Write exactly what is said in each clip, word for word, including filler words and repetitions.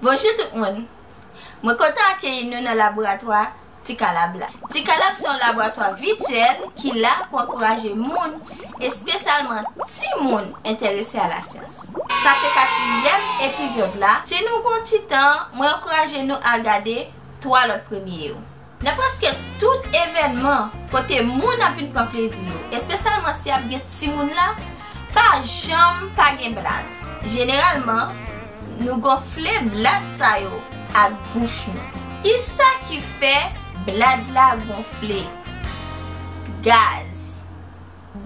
Bonjou tout moun. Mwen kontan akeyi nou nan laboratwa Ti Kalab la. Ti Kalab se yon laboratwa vityèl ki la pou ankouraje moun, espesyalman timoun, enterese a lasyans. Sa se katriyèm epizòd la. Si nou gon ti tan, mwen ankouraje nou al gade twa lòt premye yo. Nan prèske tout evènman kote moun ap vin pran plezi yo, espesyalman si ap gen timoun la, pa janm pa gen blag. Jeneralman, nou gonfle blag sa yo ak bouch nou. Kisa ki fè blag la gonfle? Gaz.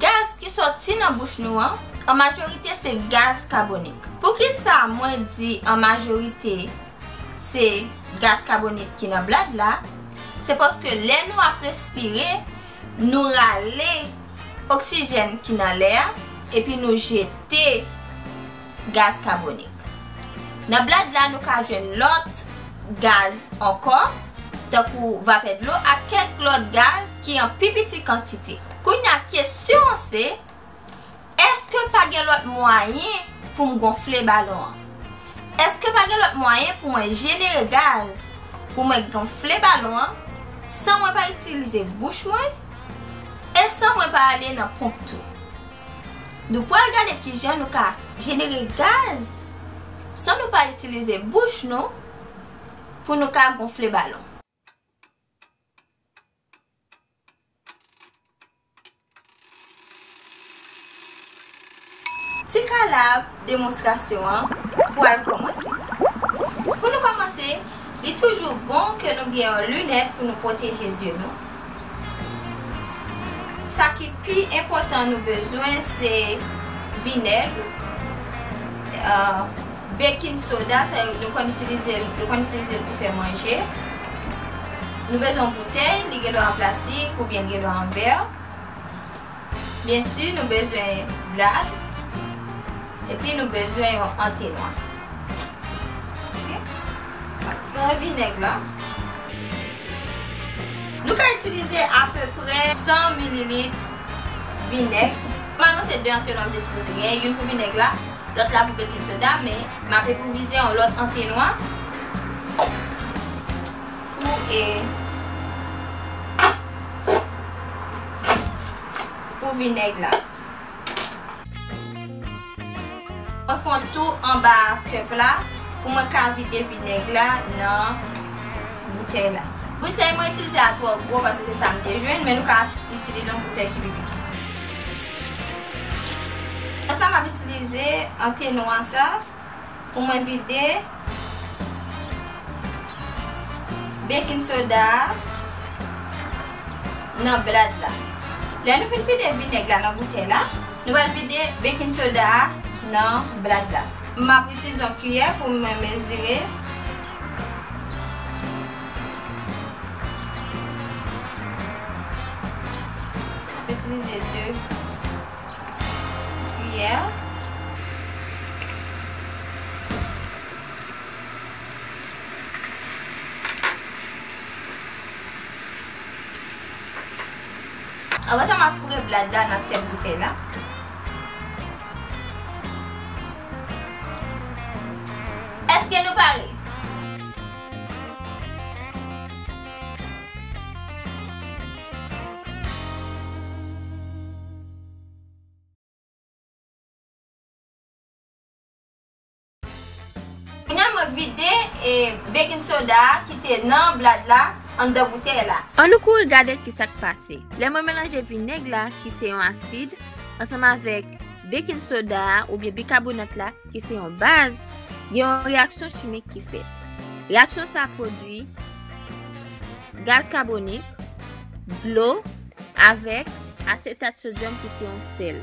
Gaz ki sòti nan bouch nou an, an majorite se gaz kabonik. Poukisa mwen di an majorite se gaz kabonik ki nan blag la? Se paske lè nou ap respire, nou rale oksijèn ki nan lè a, epi nou jete gaz kabonik. Nan blag la, nou ka jwenn lòt gaz ankò, tankou vapè dlo ak kèk lòt gaz ki an pi piti kantite. Kounye a, kesyon an se, èske pa gen lòt mwayen pou m gonfle balon an? Èske pa gen lòt mwayen pou mwen jenere gaz pou mwen gonfle balon an san mwen pa itilize bouch mwen e san mwen pa ale nan ponp tou? Nou pral gade kijan nou ka jenere gaz san nou pa itilize bouch nou pou nou ka gonfle balon. Ti kalab demonstrasyon an pral kòmanse. Pou nou kòmanse, li toujou bon ke nou gen yon linèt pou nou pwoteje zye nou. Sa ki pi enpòtan nou bezwen se vinèg, euh, baking soda, sa yo nou konn itilize, yo konn itilize l pou fè manje. Nou bezwen yon boutèy, li gen dwa an plastik oubyen gen dwa an vè. Byen si, nou bezwen blad, epi nou bezwen yon antenwa. Ok? Pran vinèg la. Nou ka itilize apeprè san mililit vinèg. Nòmalman, se de antenwa m te sipoze genyen, youn pou vinèg la, lòt la pou baking soda, men m ap enpwovize yon lòt antenwa pou, e, pou vinèg la. Mwen fè yon tou anba cup la pou mwen ka vide vinèg la nan boutèy la. Boutèy mwen itilize a twò gwo paske se sa m te jwenn, men nou ka ach-, itilize yon boutèy ki pi piti. Konsa m ap itilize antenwa sa pou mwen vide baking soda a nan blad la. Lè nou fin vide vinèg la nan boutèy la, nou pral vide baking soda a nan blad la. M ap itilize yon kiyè pou mwen mezire. M ap itilize de kiyè. Apre sa, m ap foure blad la nan tèt boutèy la. Èske nou pare? Kounye a mwen vide, e, baking soda a ki te nan blad la anndan boutèy la. Ann nou kouri gade kisa k pase. Lè mwen melanje vinèg la, ki se yon asid, ansanm avèk baking soda a oubyen bikabonat la, ki se yon baz, gen yon reyaksyon chimik ki fèt. Reyaksyon sa a pwodui gaz kabonik, dlo, avèk asetat sodyòm ki se yon sèl.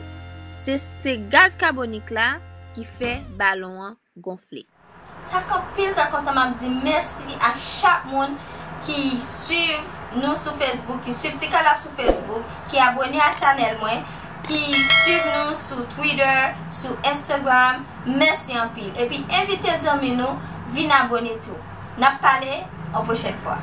Se, se gaz kabonik la ki fè balon an gonfle. Sa k anpil ka kontan m ap di mèsi a chak moun ki swiv nou sou Facebook, ki swiv Ti Kalab sou Facebook, ki abòne a chanèl mwen, ki swiv nou sou Twitter, sou Instagram. Mèsi anpil. Epi envite zanmi nou vin abòne tou. N ap pale yon pwochèn fwa.